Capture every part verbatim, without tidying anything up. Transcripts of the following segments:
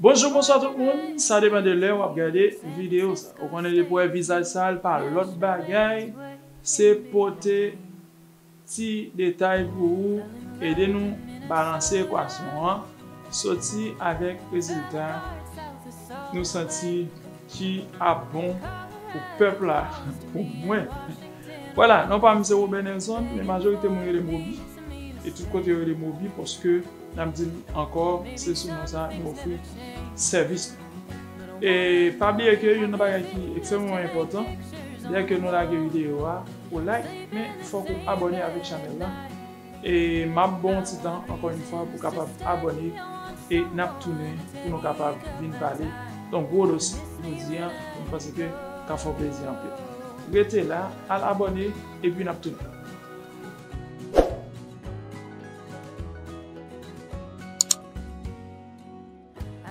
Bonjou, bonswa tout moun. Sa depann de lè w ap gade videyo sa. Ou konnen depi w wè vizaj sa, l pa lòt bagay, se pote ti detay pou ou, ede nou balanse ekwasion an, soti avèk rezilta nou santi ki ap bon pou pèp la, pou mwen. Vwala, non pa m se Robert Nelson, men majorite moun rele m Roby. E tout kote yo rele m Roby, paske n ap di l ankò, se sou non sa nou ofri sèvis nou. E pa bliye ke youn nan bagay ki ekstrèmeman enpòtan, lè ke nou lage videyo a, ou like, men fòk ou abòne avèk chanèl la. E m ap ba w yon ti tan, ankò yon fwa, pou w kapab abòne. E n ap tounen pou nou kapab vin pale de yon gwo dosye jodi a, nou panse ke ka fè w plezi anpil. Rete la, al abòne, epi n ap tounen.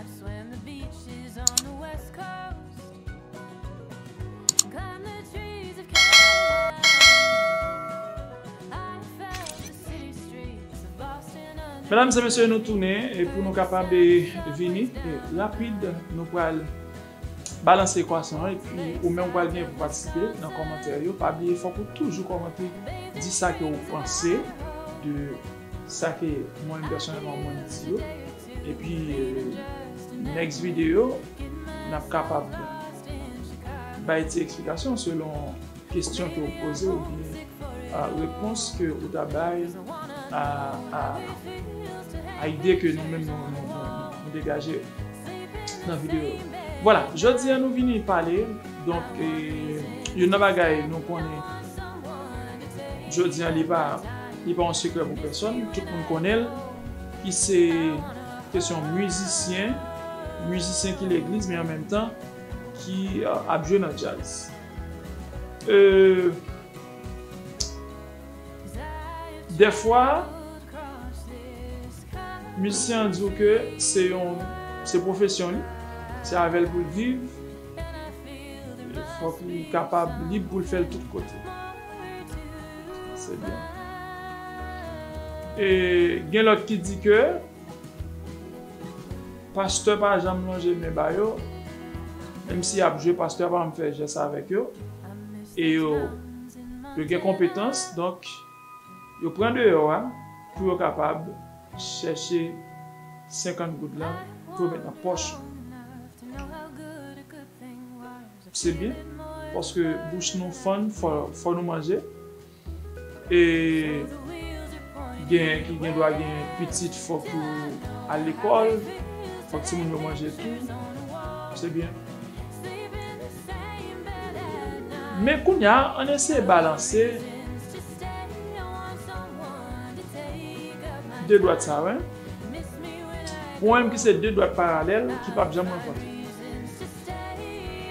I'd swam the beaches on the west coast, climb the trees of Carolina. I felt the city streets of Boston under. Medam e mesye, nou tounen e pou nou kapab, eh, vini, eh, rapid, nou pral balanse ekwasion an, epi ou menm ou pral gen pou patisipe nan kòmantè yo. Pa bliye, fòk ou toujou kòmante, di sa ke ou panse de sa ke mwen pèsonèlman mwen di yo. Epi, eh, next video, n ap kapab bay ti eksplikasion selon kestion ke ou poze oubyen, ah, repons ke ou ta bay a, a, a ide ke nou menm nou, nou, nou, nou degaje nan videyo. Vwala, jodi a nou vini pale, donk, eh, youn nan bagay nou konnen jodi a li pa, li pa yon sekrè pou pèsonn, tout moun konnen l, ki se kestion mizisyen, mizisyen ki legliz, men an menm tan ki, eh, ap jwe nan djaz. Eh, Dèfwa, mizisyen an di w ke se yon, se pwofesyon li, se avè l pou l viv. Fòk li kapab lib pou l fè l tout kote. Se byen. E gen lòt ki di ke pastè pa janm lonje men ba yo, menm si y ap jwe, pastè a pa janm fè jès avèk yo. E yo, yo gen konpetans, donk, yo pran deyò a pou yo kapab chèche senkant goud la pou yo met nan pòch. Se byen, paske bouch nou fann, fò, fò nou manje. E gen ki gen dwa gen pitit, fòk yo al lekòl, fòk timoun yo manje tou. Se byen. Men kounye a, ann eseye balanse de dwat sa, wi. Pou mwen menm ki se de dwat paralèl ki p ap janm rankontre.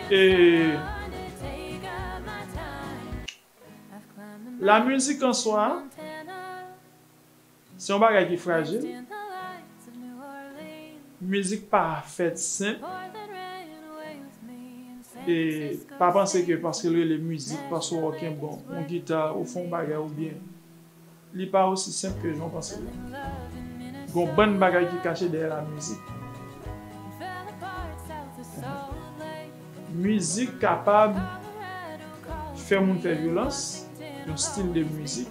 E la mizik an swa, se yon bagay ki frajil. Mizik pa fèt senp. E pa panse ke paske l rele mizik, paske w okenn bon, yon gita, ou fè yon bagay oubyen. Li pa osi senp ke jan w panse l la. Gon bann bagay ki kache dèyè la mizik. Mizik kapab fè moun fè vyolans, yon stil de mizik.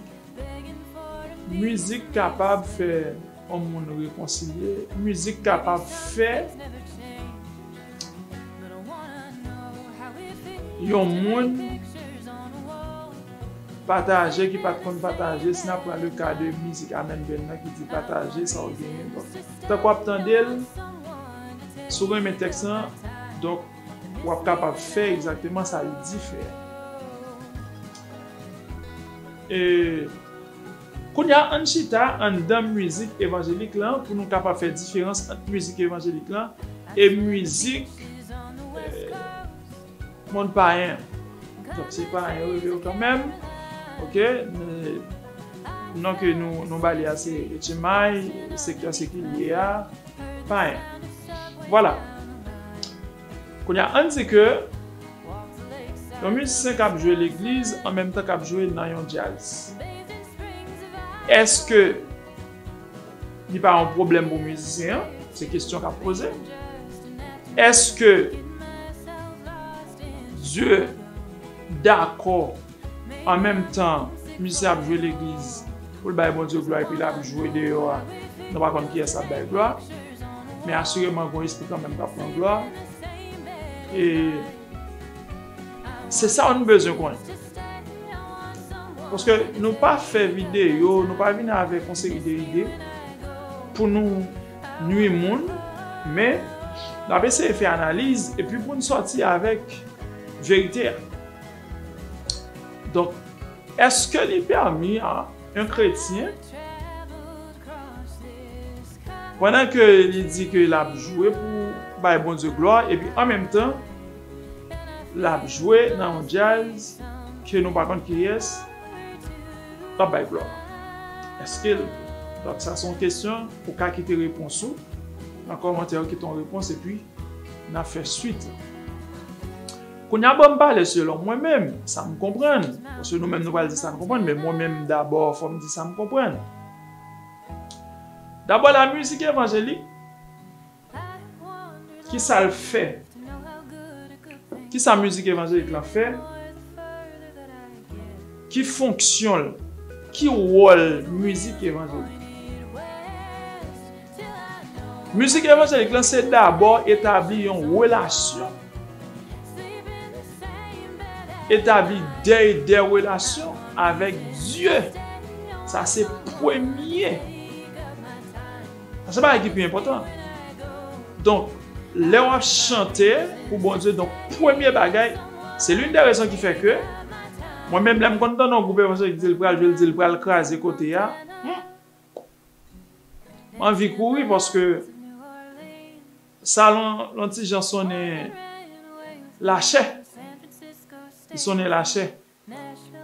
Mizik kapab fè yon moun rekonsilye. Mizik kapab fè yon moun pataje ki pa t konn pataje. Si n ap pran le ka de mizik Amen Band nan ki di pataje sa w genyen. Donk, tank w ap tande l, si w renmen tèks lan, donk, w ap kapab fè egzakteman sa l di fè a. E kounye a, ann chita anndan mizik evanjelik lan pou nou kapab fè diferans ant mizik evanjelik lan e mizik, eh, monn payen. Donk, se payen yo rele yo kanmenm. Oke? Men, non ke nou, nou ba li a se H M I, sektè sekilye a, payen. Vwala. Kounye a, ann di ke yon mizisyen k ap jwe legliz, an menm tan k ap jwe nan yon djaz. Èske li pa yon pwoblèm pou mizisyen an? Se kesyon k ap poze. Èske Dye dakò an menm tan mizisyen ap jwe legliz pou l bay Bondye glwa epi l ap jwe deyò a? Nou pa konn kiyès l ap bay glwa, men asireman gen yon espri kanmenm k ap pran glwa. E se sa nou bezwen konnen. Paske nou pa fè videyo, nou pa vin avèk yon seri de ide pou nou nwi moun, men n ap eseye fè analiz epi pou n sòti avèk verite a. Donk, èske li pèmi a yon kretyen, pandan ke li di ke l ap jwe pou bay Bondye glwa, epi an menm tan, l ap jwe nan yon djaz ke nou pa konn kiyès l ap bay glwa? Èske l, donk, sa se yon kesyon, ou ka kite repons ou nan kòmantè yo, kite yon repons, epi n ap fè swit la. Kounye a, ban m pale selon mwen menm, sa m konprann. Paske nou menm nou pral di sa n konprann, men mwen menm dabò, fò m di sa m konprann. Dabò, la mizik evanjelik, ki sa l fè? Ki sa mizik evanjelik lan fè? Ki fonksyon l? Ki wòl mizik evanjelik? Mizik evanjelik lan se dabò etabli yon relasyon, etabli de, de relasyon avèk Dye. Sa se premye. Sa se bagay ki pi enpòtan. Donk, lè w ap chante pou Bondye, donk, premye bagay, se l'une des raisons ki fè ke mwen menm, lè m konn tande yon gwoup evanjelik di l pral jwe, l di l pral kraze kote a, hmm, m anvi kouri, paske sa lan, lan ti jan sonnen lachè. Li sonnen lachè.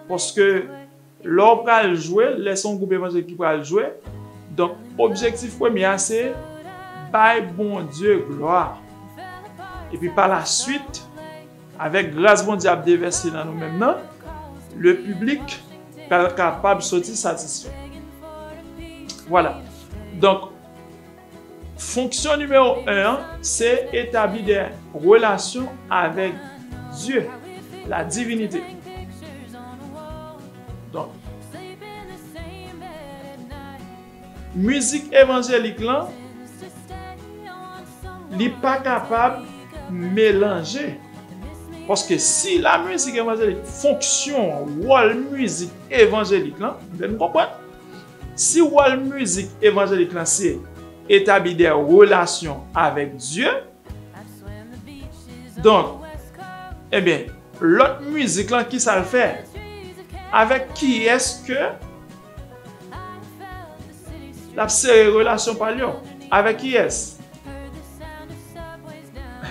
Paske lè w pral jwe, lè se yon gwoup evanjelik ki pral jwe, donk, objektif premye a se bay Bondye glwa. Epi pa la swit, avèk gras Bondye ap devèse nan nou menm nan, le piblik pral kapab soti satisfè. Vwala. Donk, fonksyon nimewo en an, se etabli de relasyon avèk Dye, la divinite. Donk, mizik evanjelik lan, li pa kapab melanje. Paske si la mizik evanjelik, fonksyon, wòl mizik evanjelik lan, nou konprann. Si wòl mizik evanjelik lan se etabli de relasyon avèk Dye, donk, ebyen, lòt mizik lan, ki sa l fè? Avèk kiyès ke l ap sere relasyon pa l yo? Avèk kiyès?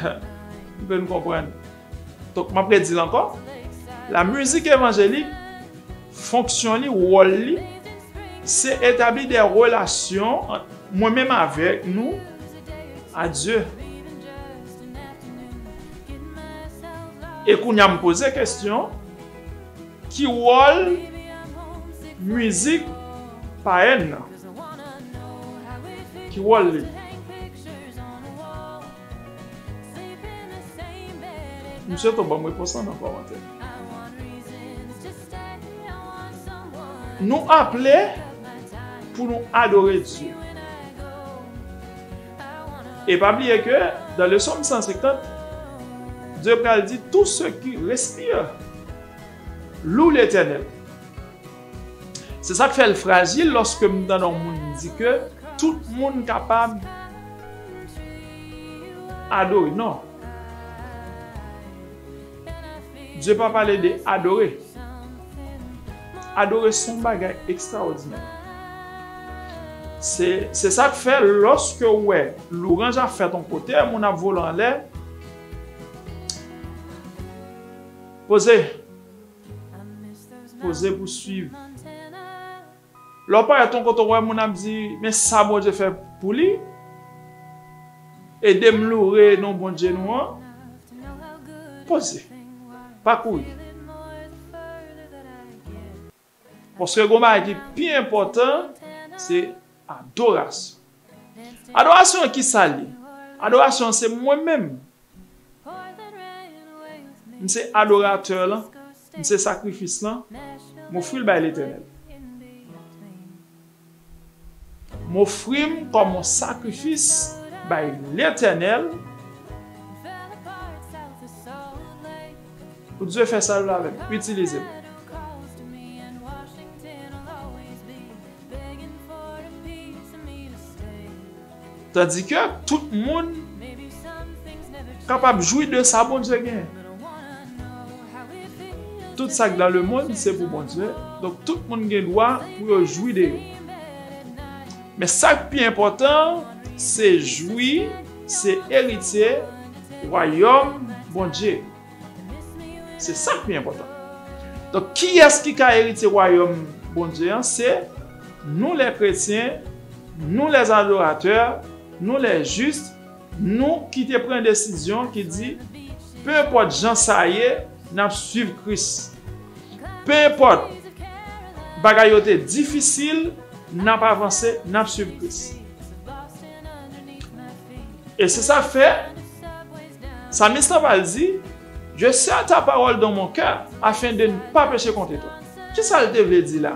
M konn konprann. Donk, m ap redi l ankò. La mizik evanjelik, fonksyon li, wòl li, se etabli de relasyon ant mwen menm avèk nou a Dye. E kounye a m poze kesyon, ki wòl mizik payèn nan? Ki wòl li? M swete w ban m repons lan nan kòmantè. Nou aple pou nou adore Dye. E pa bliye ke dans le psaume cent cinquante, Dye pral di, tout ce qui respire loue l'Éternel. Se sa k fè l frajil lòske m tande yon moun di ke tout moun kapab adore. Non. Dye pa pale de adore. Adore se yon bagay ekstraòdinè. Se, se sa k fè lòske w wè lwanj ap fèt yon kote, moun ap vole anlè, poze. Poze pou swiv. Lè w parèt yon kote, w wè moun ap di, men sa Bondye fè pou li. Ede m loure non Bondye nou an. Poze. Pa kouri. Paske gen yon bagay ki pi enpòtan, se adorasyon. Adorasyon an ki sa l ye? Adorasyon an se mwen menm M se adoratè lan, m se sakrifis lan, m ofri l bay Letènèl. M ofri m kòm yon sakrifis bay Letènèl, pou Dye fè sa l vle avè m, itilize m. Tandike tout moun kapab jwi de sa Bondye genyen. Tout sa k dan lemonn, se pou Bondye. Donk, tout moun gen dwa pou yo jwi de yo. Men sa k pi enpòtan, se jwi, se eritye wayòm Bondye. Se sa k pi enpòtan. Donk, kiyès ki ka eritye wayòm Bondye an? Se nou, lè kretyen, nou, lè adoratè, nou, lè jis, nou ki te pran desizyon ki di, pe enpòt jan sa ye, n ap suiv Kris. Pe enpòt bagay yo te difisil, n ap avanse, n ap suiv Kris. E se sa k fè, salmis lan pral di, Je serre ta parole dans mon cœur, afin de ne pas pécher contre toi. Kisa l te vle di la?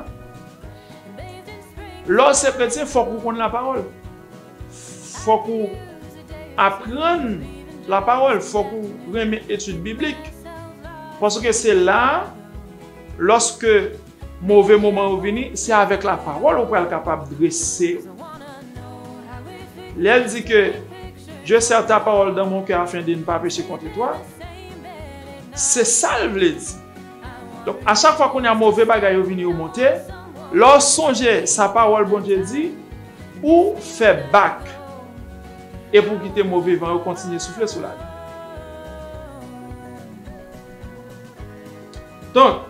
Lè w se kretyen, fòk ou konn lapawòl. Fòk ou aprann lapawòl, fòk ou renmen etid biblik. Paske se la, lòske move moman yo vini, se avèk lapawòl ou pral kapab drese. Lè l di ke, Je serre ta parole dans mon cœur afin de ne pas pécher contre toi, se sa l vle di. Donk, a chak fwa kounye a move bagay yo vini, yo monte, lè w sonje sa pawòl Bondye di, ou fè bak. Epi w kite move van yo kontinye soufle sou lavi. Donk,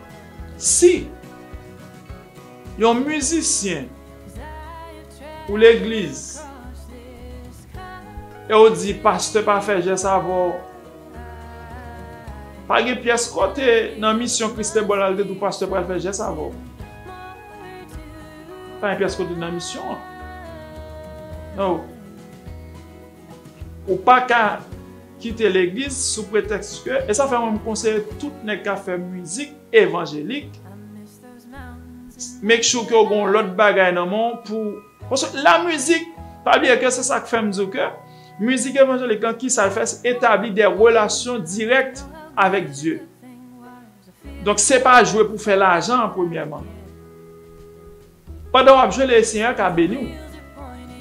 si yon mizisyen ou legliz, e w di pastè pa fè jès avè w, pa gen pyès kote nan misyon Kris te ba w la l te di w pastè pral fè jès avè w. Pa gen pyès kote nan misyon an. Non. Ou pa ka kite legliz sou pretèks ke, e sa fè mwen m konseye tout nèg k ap fè mizik evanjelik, make sure ke w gen yon lòt bagay nan men w pou, paske lamizik, pa bliye ke se sa k fè m di w ke mizik evanjelik lan, kisa l fè, se etabli de relasyon dirèk avèk Dye. Donk, se pa jwe pou fè lajan an premyèman. Pandan w ap jwe, le Senyè ka beni w.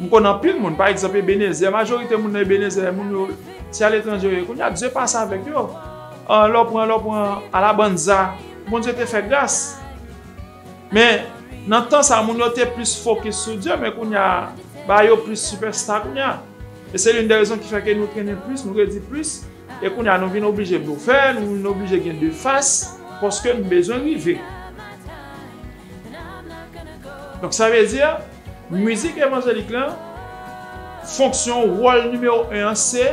M konn anpil moun, pa egzanp, Ebenezer, majorite moun nan Ebenezer, moun yo, se aletranje yo ye. Kounye a, Dye pase avèk yo. An, lè w pran, lè w pran Alabanza, Bondye te fè gras. Men, nan tan sa, moun yo te plis fokis sou Dye, men kounye a, ba yo plis sipèsta kounye a. E se l'une des raisons ki fè ke nou trennen plis, nou redi plis, e kounye a nou vin oblije blofè, nou vin oblije gen de fas, paske nou bezwen rive. Donk, sa vle di, mizik evanjelik lan, fonksyon, wòl nimewo en an, se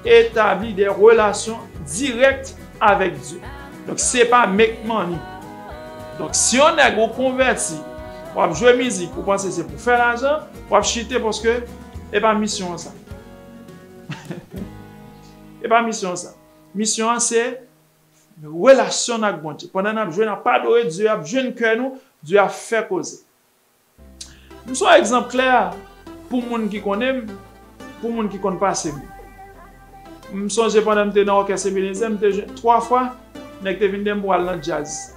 etabli de relasyon dirèk avèk Dye. Donk, se pa make money. Donk, si yon nèg ou konvèti, w ap jwe mizik, ou panse se pou fè lajan, w ap chite paske e pa misyon an sa. E pa misyon an sa. Misyon an se relasyon n ak Bondye. Pandan n ap jwe, n ap adore Dye, ap jwenn kè nou, Dye ap fè koze. M se yon egzanp klè pou moun ki konnen m, pou moun ki konn pase m. M sonje pandan m te nan òkès Ebenezer, m te jwenn twa fwa, nèg te vin di m pou al nan djaz.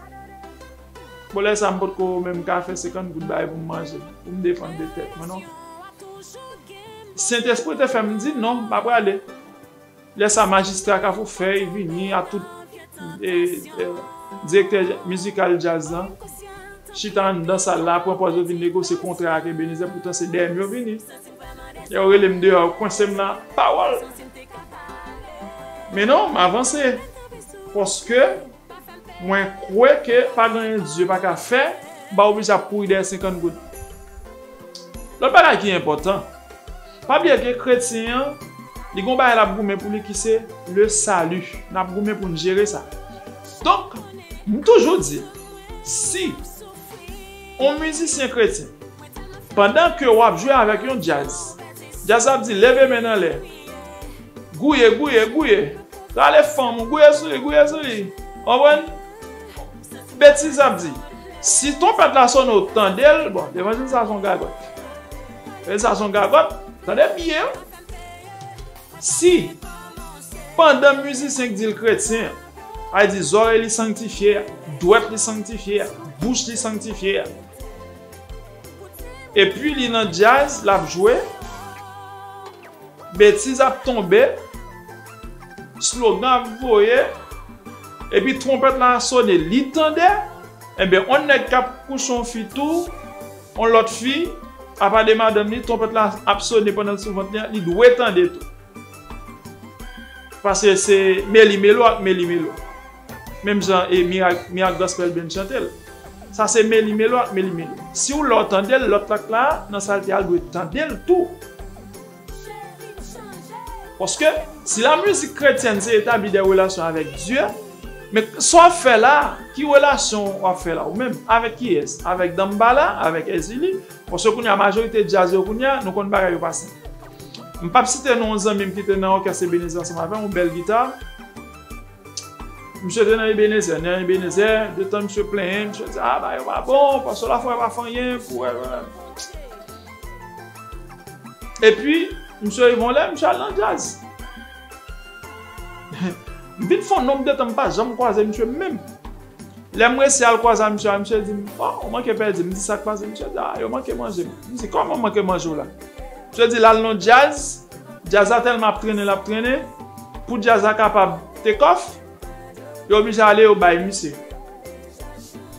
Bon, lè sa a, m potko menm ka fè senkant goud bay pou m manje, pou m depann de tèt mwen, non. Sentespri te fè m di, "Non, m pa prale." Lè sa, majistra Kafou Fèy vini ak tout, e, e, direktè mizikal djaz lan. Chita anndan sal la, pran pòz yo vin negosye kontra ak Ebenezer, poutan se dèyè m yo vini. Lè yo rele m deyò, yo kwense m nan pawòl. Men non, m avanse. Paske mwen kwè ke pa gen anyen Dye pa ka fè, m pa oblije ap kouri dèyè senkant goud. Lòt bagay ki enpòtan, pa bliye ke kretyen an, li gon bagay l ap goumen pou li ki se le salut. N ap goumen pou n jere sa. Donk, m toujou di, si yon mizisyen kretyen, pandan ke w ap jwe avèk yon djaz, djaz la ap di, "Leve men n anlè, gouye, gouye, gouye, rale fanm ou, gouye sou li, gouye sou li." Konprann? Betiz ap di. Si twonpèt la sonnen, w tande l, bon, levanjil sa se yon gagòt. Levanjil sa se yon gagòt, tande byen. Si, pandan mizisyen k di l kretyen, a di zòrèy li sanktifye a, dwèt li sanktifye a, bouch li sanktifye a, epi li nan djaz, l ap jwe, betiz ap tonbe, slogan ap voye, epi twonpèt la sonnen, li tande, enben, yon nèg k ap kouche yon fi tou, yon lòt fi, apa de madanm li, twonpèt la ap sonnen pandan l sou vant li an, li dwe tande tou. Paske se meli melo ak meli melo. Menm jan e Mirak, Mirak Gospel Band chante l. Sa se meli melo ak meli melo. Si w lè w tande l, lòt la k la, nan sa l te al dwe tande l tou. Paske si la mizik kretyèn se etabli de relasyon avèk Dye, men sa w ap fè la, ki relasyon w ap fè la ou menm? Avèk kiyès? Avèk Danmbala? Avèk Èzili? Paske kounye a majorite djaz yo kounye a, nou konn bagay yo pase. M p ap site non yon zanmi m ki te nan òkès Ebenezer ansanm avè m, yon bèl gita. Misye te nan Ebenezer, nan Ebenezer, detan misye plenyen, misye di, a, bagay yo pa bon, pastè Lafrè pa fè anyen pou wè. Epi, misye rive yon lè, misye al nan djaz. M vin fè yon nonb de tan m pa janm kwaze misye menm. Lè m resi al kwaze a misye a, misye di m, o, ou manke pèdi m. M di, sa k pase? Misye di, a, yo manke manje m. M di, kòman manke manje w la? Misye di l al nan djaz, djaz la tèlman ap trennen, l ap trennen, pou djaz la kapab take off, yo oblije ale, yo bay misye.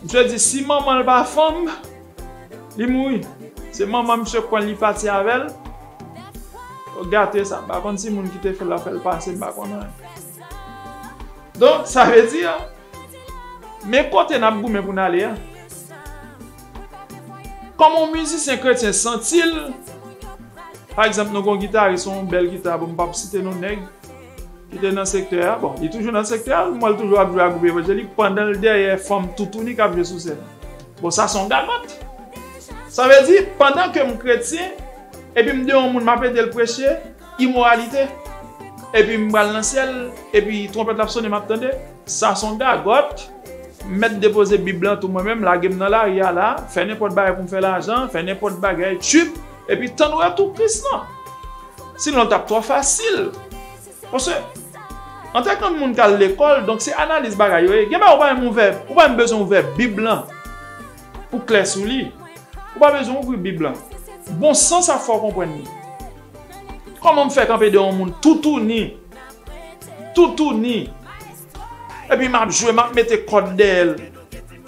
Misye di, si manman l pa fanm, li mouri. Se manman misye k pran l, li pati avè l. Yo gate sa. M pa konn si moun ki te fè l la fè l pase, m pa konn anyen. Donk, sa vle di, men kote n ap goumen pou n ale a. Kòman yon mizisyen kretyen santi l? Pa egzanp, nou gen yon gitaris, yon bèl gita, bon, m p ap site non nèg ki te nan sektè a. Bon, li toujou nan sektè a, m wè l toujou ap jwe ak gwoup evanjelik pandan l dèyè fanm toutouni k ap jwe sou sèn. Bon, sa se yon gagòt. Sa vle di, pandan ke m kretyen, epi m de yon moun m ap ede l preche, imoralite, epi m pral nan syèl, epi twonpèt la ap sonnen, m ap tande, sa se yon gagòt. M mèt depoze Bib lan tou mwen menm, lage m nan lari a la, fè nenpòt bagay pou m fè lajan, fè nenpòt bagay, tchuip, epi tann retou Kris lan. Sinon, l t ap twò fasil. Paske, antanke moun k al lekòl, donk se analiz bagay yo ye. Gen bagay ou pa menm ouvè, ou pa menm bezwen ouvè Bib lan pou klè sou li. Ou pa bezwen ouvri Bib lan. Bon sans ap fè w konprann li. Kòman m fè kanpe de yon moun toutouni? Toutouni. Epi m ap jwe, m ap mete kòd dèyè l.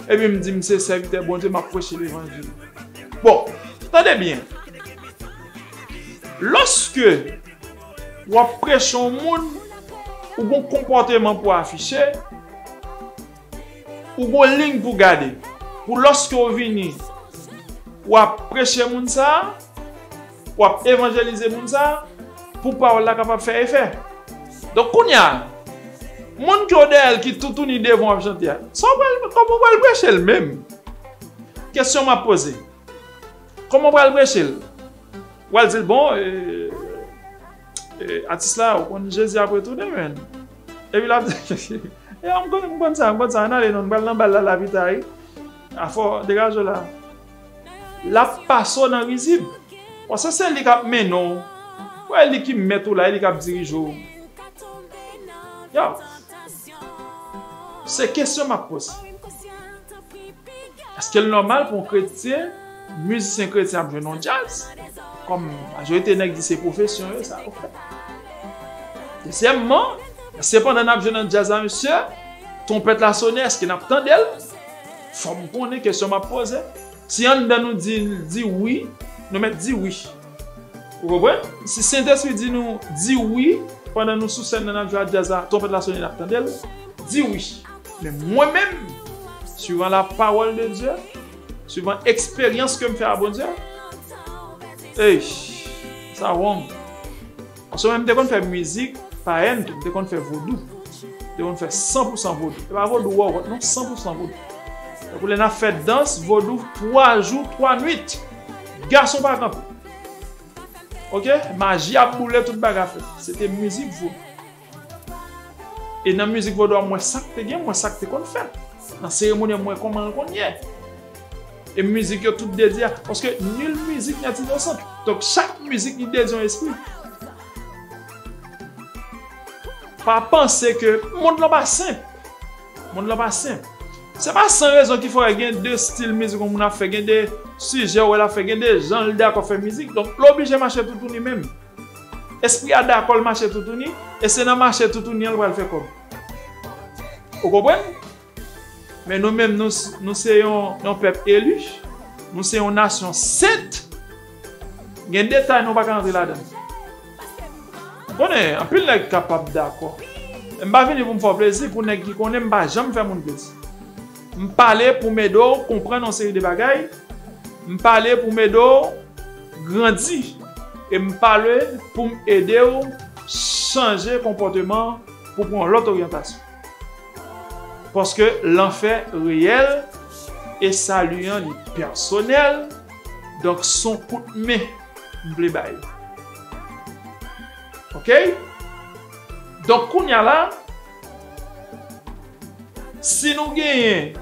Epi m di m se sèvitè Bondye, m ap preche levanjil. Bon, tande byen. Lòske w ap preche yon moun, ou gon konpòteman pou afiche, ou gon liy pou gade. Pou lòske w vini, w ap preche moun sa a, w ap evanjelize moun sa a, pou pawòl la kapab fè efè. Donk, kounye a, moun ki w dèyè l ki toutouni devan w ap chante a, sa w pral, kòman w pral preche l menm? Kesyon m ap poze. Kòman w pral preche l? W pral di l, bon, e, e, atis la, ou konn Jezi ap retounen, menn. Epi l ap di, e, m konn, m konn sa, m konn sa, ann ale non, m pral nan bal la, la pita, wi. Afò, degaje w la. L ap pase w nan rizib. Paske se li k ap mennen w. Wè, li ki mèt ou la, e li k ap dirije w. Yo. Se kesyon m ap poze. Èske l nòmal pou yon kretyen, mizisyen kretyen ap jwe nan djaz? Kòm majorite nèg di se pwofesyon yo, sa yo fè. Dezyèmman, èske pandan n ap jwe nan djaz la, mesye, twonpèt la sonnen, èske n ap tande l? Fò m konnen kesyon m ap poze. Si anndan nou di, di wi, nou mèt di wi. Ou konprann? Si Sentespri di nou di wi, pandan nou sou sèn nan, n ap jwe ak djaz la, twonpèt la sonnen, n ap tande l, di wi. Men mwen menm, suivant la parole de Dieu, suivant eksperyans ke m fè a Bondye, ey, sa wrong. Paske mwen, m te konn fè mizik payèn tou, m te konn fè vodou. M te konn fè san pou san vodou. E pa vodou wòwòt non, san pou san vodou. Tankou lè n ap fè dans vodou twa jou, twa nwit. Gason pa kanpe. Oke? Maji ap boule, tout bagay ap fèt. Se te mizik vodou. E nan mizik vodou a, m wè sa k te gen, m wè sa k te konn fèt. Nan seremoni a, m wè kòman l konn ye. E mizik yo tout dedye a, paske nul musique n'est innocente. Donk, chak mizik li dedye yon espri. Pa panse ke mond lan pa senp. Mond lan pa senp. Se pa san rezon ki fè w gen de stil mizik yon moun ap fè, gen de sijè w wè l ap fè, gen de jan l dakò fè mizik. Donk, l oblije mache toutouni menm. Espri a dakò l mache toutouni, e se nan mache toutouni an l pral fè kòb. Ou konprann? Men nou menm, nou, nou se yon, yon pèp eli, nou se yon nasyon sent. Gen detay nou pa ka rantre ladan l. M konnen, anpil nèg kapab dakò. M pa vini pou m fè w plezi, pou nèg ki konnen m pa janm fè moun plezi. M pale pou m ede w konprann yon seri de bagay. M pale pou m ede w grandi. E m pale pou m ede w chanje konpòteman pou pran yon lòt oryantasyon. Paske lanfè reyèl e sali an li pèsonèl. Donk, s on kout men m vle bay. Oke? Donk, kounye a la, si nou genyen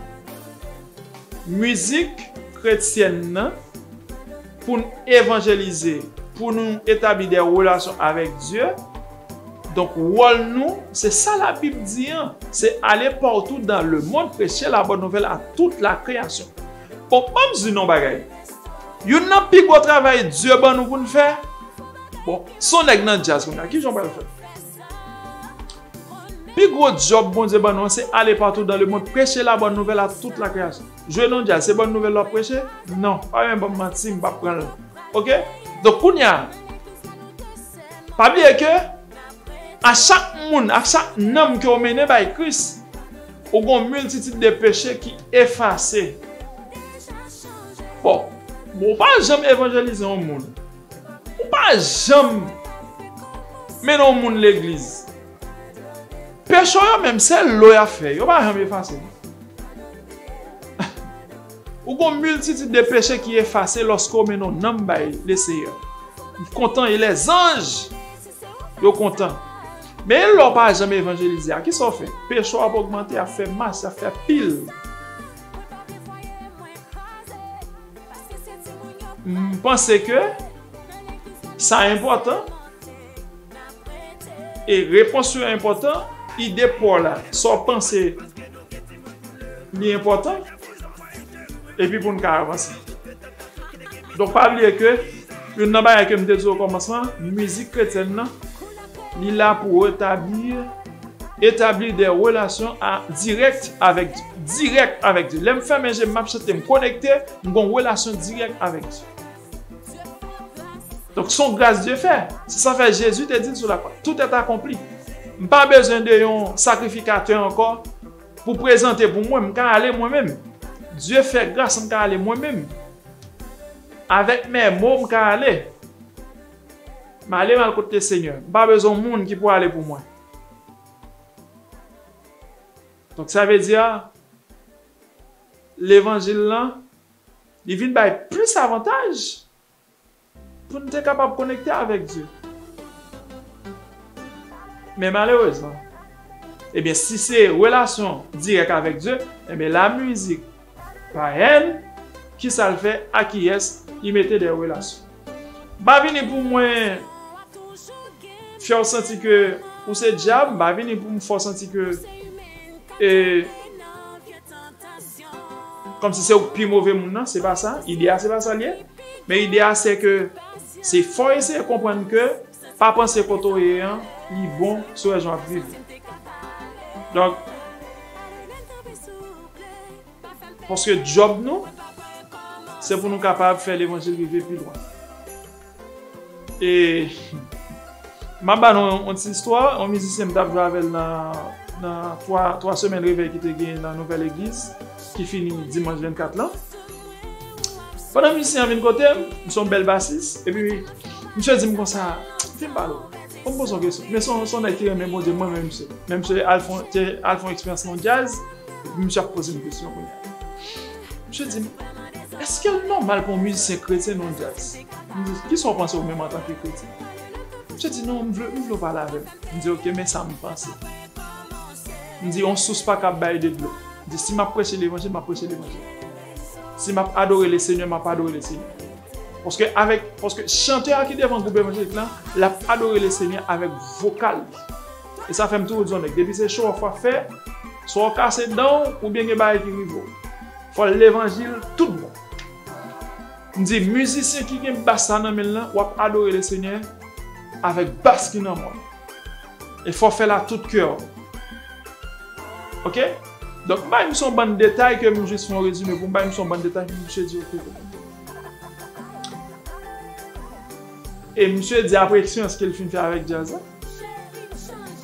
mizik kretyèn nan pou n evanjelize, pou nou etabli de relasyon avèk Dye, donk, wòl nou, se sa Labib di an, se aller partout dans le monde, prêcher la bonne nouvelle à toute la création. Bon, ban m di nou yon bagay. Youn nan pi gwo travay Dye ban nou pou n fè, bon, s on nèg nan djaz kounye a, ki jan w pral fè? Pi gwo djòb Bondye ban nou an, se aller partout dans le monde, prêcher la bonne nouvelle à toute la création. Jwe nan djaz, se bòn nouvèl w ap preche? Non, pa menm ban m manti, m p ap pran l. Oke? Donk, kounye a, pa bliye ke a chak moun, a chak nanm ke w mennen bay Kris, ou gon miltitid de peche ki efase. Bon, bon, ou pa janm evanjelize yon moun. Ou pa janm mennen yon moun legliz. Peche w yo menm, se lo y ap fè. Yo pa janm efase. Ou gon miltitid de peche ki efase lòske w mennen yon nanm bay Leseyè. M kontan, e lèzanj, yo kontan. Men lè w pa janm evanjelize a, kisa w fè? Peche w ap ogmante, ap fè mas, ap fè pil. M panse ke sa enpòtan. E repons yo enpòtan. Ide pa w la, sa w panse li enpòtan. Epi pou n ka avanse. Donk, pa bliye ke youn nan bagay ke m te di okòmansman, mizik kretyèn nan, li la pou etabli, etabli de relasyon a, dirèk avèk Dye. Dirèk avèk Dye. Lè m fèmen je m, m ap chante, m konekte, m gon relasyon dirèk avèk Dye. Donk, s on gras Dye fè. Se sa fè Jezi te di l sou lakwa, tout est accompli. M pa bezwen de yon sakrifikatè ankò pou prezante pou mwen, m ka ale mwen menm. Dye fè gras, m ka ale mwen menm. Avèk men mo, m ka ale. M ale, m al kot Lesenyè. M pa bezwen moun ki pou ale pou mwen. Donk, sa vle di a, levanjil lan, li vin bay plis avantaj pou n te kapab konekte avèk Dye. Men malerezman, ebyen, si se relasyon dirèk avèk Dye, ebyen, lamizik payèn, kisa l fè, a kiyès li mete de relasyon? M pa vini pou mwen fè w santi ke ou se dyab, m pa vini pou m fè w santi ke, e, kòmsi se ou k pi move moun nan, se pa sa. Ide a, se pa sa l ye. Men ide a, se ke se fò w eseye konprann ke pa panse kote w ye an, li bon, si w wè jan w ap viv. Donk, paske djòb nou, se pou nou kapab fè levanjil rive pi lwen. E m ap ba nou yon, yon ti istwa. Yon mizisyen m t ap jwe avè l nan, nan twa, twa semèn revèy ki te gen nan nouvèl egliz, ki fini dimanch vennkat lan. Pandan mizisyen an vin kote m, m se yon bèl basis, epi misye di m konsa, "Vin m pale w, fò m poze w kesyon." Men se yon, se yon nèg ki renmen Bondye, m renmen misye. Men misye al fè, te al fè yon eksperyans nan djaz, epi misye ap poze m kesyon kounye a. Misye di m, "Èske l nòmal pou yon mizisyen kretyen nan djaz?" M di, "Kisa w panse ou menm antanke kretyen?" Misye di, "Non, m vle, m vle w pale avè m." M di, "Oke, men sa m panse." M di, yon sous pa kab bay de dlo. M di, si m ap preche levanjil, m ap preche levanjil. Si m ap adore le Senyè, m ap adore le Senyè. Paske avèk, paske chantè a ki devan gwoup evanjelik lan, l ap adore le Senyè avèk vokal li. E sa fè m toujou di yon nèg, depi se show off w ap fè, swa w kase dan w, oubyen gen bagay ki rive w. Fò levanjil tout bon. M di, mizisyen ki gen bas la nan men l lan, w ap adore le Senyè avèk bas ki nan men w. E fò w fè l a tout kè w. Oke? Donk, m bay misye yon bann detay ke m jis fè yon rezime pou m bay misye yon bann detay, misye di, oke, oke. E misye di, apre eksperyans ke l fin fè avèk djaz la,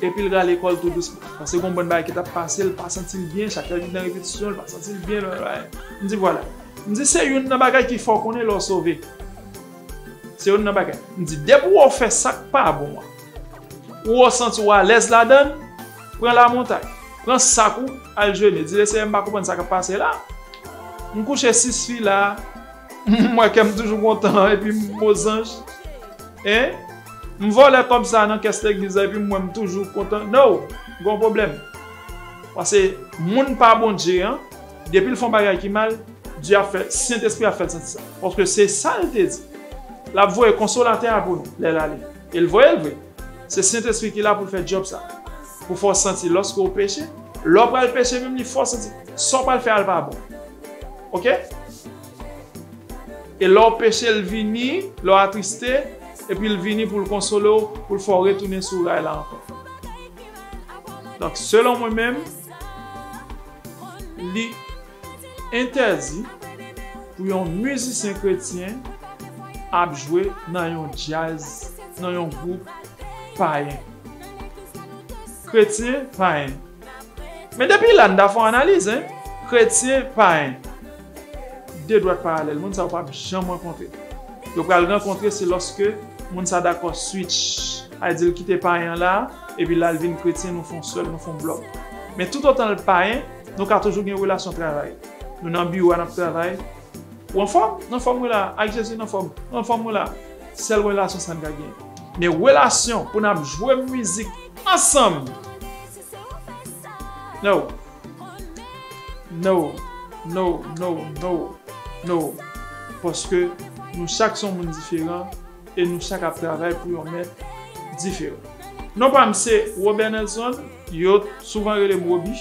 epi l rale kò l tou dousman. Paske gon bann bagay ki t ap pase, l pa santi l byen, chak lè l vin nan repetisyon, l pa santi l byen, lè, lè. M di, vwala. M di, se youn nan bagay ki fè w konnen lè w sove. Se youn nan bagay. M di, depi w fè sa k pa bon an, ou santi w alèz ladan l, pran lamontay. Pran sak ou, al jene. Di, le Senyè, m pa konprann sa k ap pase la. M kouche sis fi la, m wè kè m toujou kontan, epi m ozanj. Hein? M vòlè kòb sa nan kès legliz la, epi m wè m toujou kontan. No! Gon pwoblèm. Paske moun pa Bondye an, depi l fè yon bagay ki mal, Dye ap fè, Sentespri ap fè l santi sa. Paske se sa l te di. L ap voye konsolatè a pou nou, lè l ale. E l voye l vre. Se Sentespri ki la pou l fè djòb sa. Pou fè w santi lòske w peche, lè w pral peche menm, li fè w santi sa w pral fè a l pa bon. Oke? E lè w peche, l vini, lè w atriste, epi l vini pou l konsole w, pou l fè w retounen sou ray la ankò. Donk, selon mwen menm, li entèdi pou yon mizisyen kretyen ap jwe nan yon djaz, nan yon gwoup payen. Kretyen payen. Men depi la, n ta fè yon analiz, en. Kretyen payen. De dwat paralèl. Moun sa yo p ap janm rankontre. Yo pral rankontre se lòske moun sa dakò switch. Sa vle di l kite payen an la, epi l al vin kretyen, nou fè yon sèl, nou fè yon blòk. Men toutotan l payen, nou ka toujou gen relasyon travay. Nou nan biwo a, n ap travay. Ou anfòm? Anfòm wi la. Ak Jezi, n anfòm. Anfòm wi la. Sèl relasyon sa n ka genyen. Men relasyon pou n ap jwe mizik ansanm. No. No. No, no, no, no. Paske nou chak se yon moun diferan e nou chak ap travay pou yon mèt diferan. Non pa m se Robert Nelson, yo souvan rele m Roby.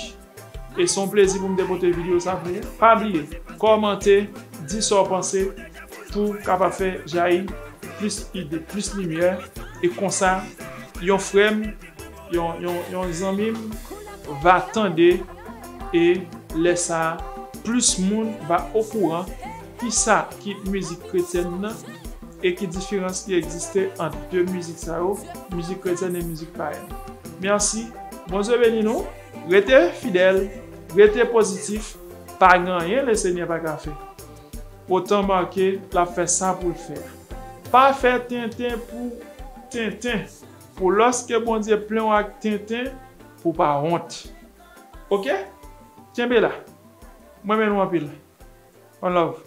E se yon plezi pou m te pote videyo sa pou ou. Pa bliye, kòmante, di sa w panse pou w kapab fè jayi plis ide, plis limyè. E konsa, yon frè m, yon, yon, yon zanmi m va tande, e lè sa a, plis moun va okouran kisa ki mizik kretyèn nan e ki diferans ki egziste ant de mizik sa yo, mizik kretyèn e mizik payèn. Mèsi. Bondye beni nou. Rete fidèl, rete pozitif. Pa gen anyen Lesenyè pa ka fè. Otan make l ap fè sa pou l fè a. Pa fè tenten pou tenten. Pou lòske Bondye plen w ak tenten, pou w pa wont. Oke? Kenbe la. Mwen renmen nou anpil. One love.